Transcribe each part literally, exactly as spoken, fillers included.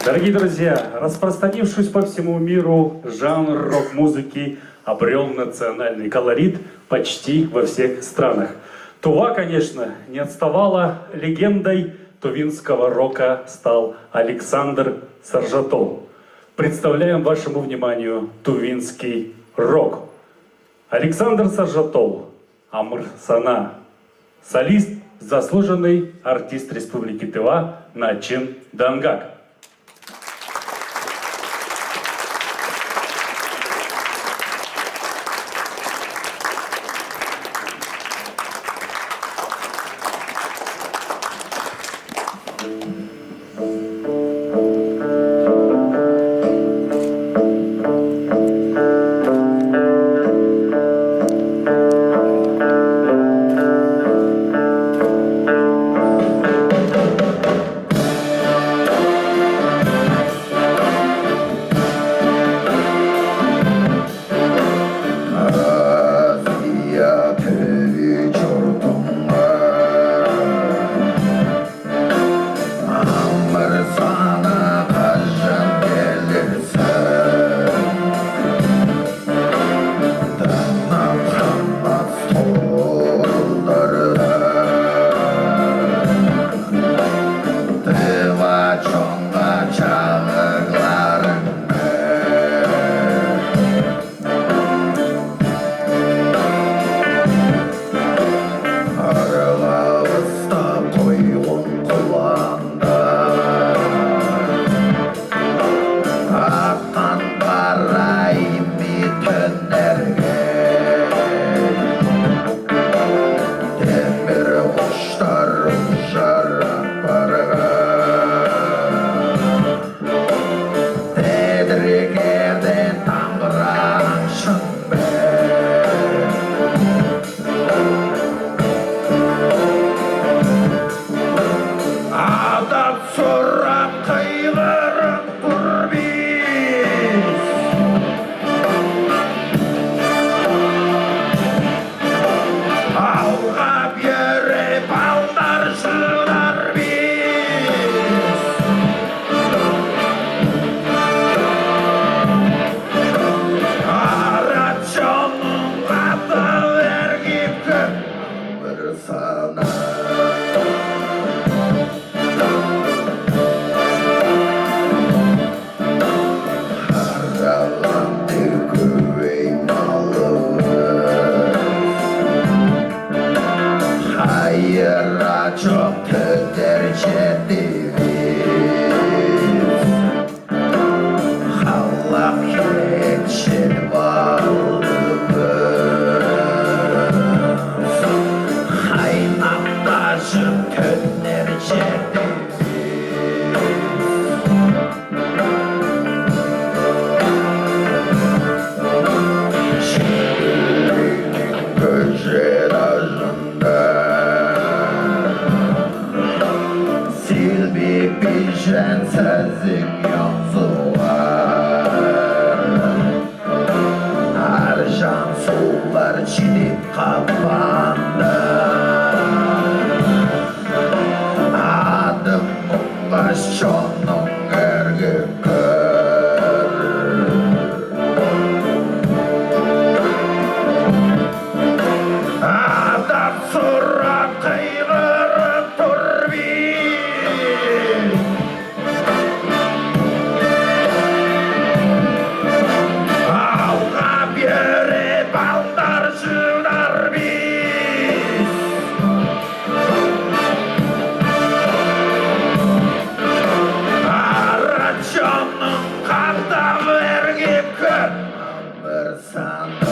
Дорогие друзья, распространившись по всему миру, жанр рок-музыки обрёл национальный колорит почти во всех странах. Тува, конечно, не отставала. Легендой тувинского рока стал Александр Саржатол. Представляем вашему вниманию тувинский рок. Александр Саржатол, «Амыр-санаа». Солист, заслуженный артист Республики Тыва Начын Дангак. Азия төви чуртунга амыр-санаа кажан келир сен? Дыңнап ханмас тоолдарда, тыва чонга чагыгларың бе? Аргавыста койгун кулаанда, аткан барайми төннерге, демир куштар ужар апарган. Тедиргээрден даңгырааңчың бе? Адап-сурап кыйгырып тур бис. Алгап йөрүп алдар шыдар бис. Арат чонуң катап эргип көппүр санаа. Хараламды көвей малывыс, хайыра чок төдер чедивис. Халап херечил балывыс, хайнап-дажып төннер чедивис. Көже-дажында силби бижен сазың ёзугаар, аржаан суулар чидип капканда, адың муңгаш чонуң эргип көр. Адап-сурап кыйгырып тур бис. Алгап йөрүп алдар шыдар бис. Арат чонуң катап эргип көппүр санаа.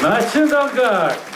Начын Далгак.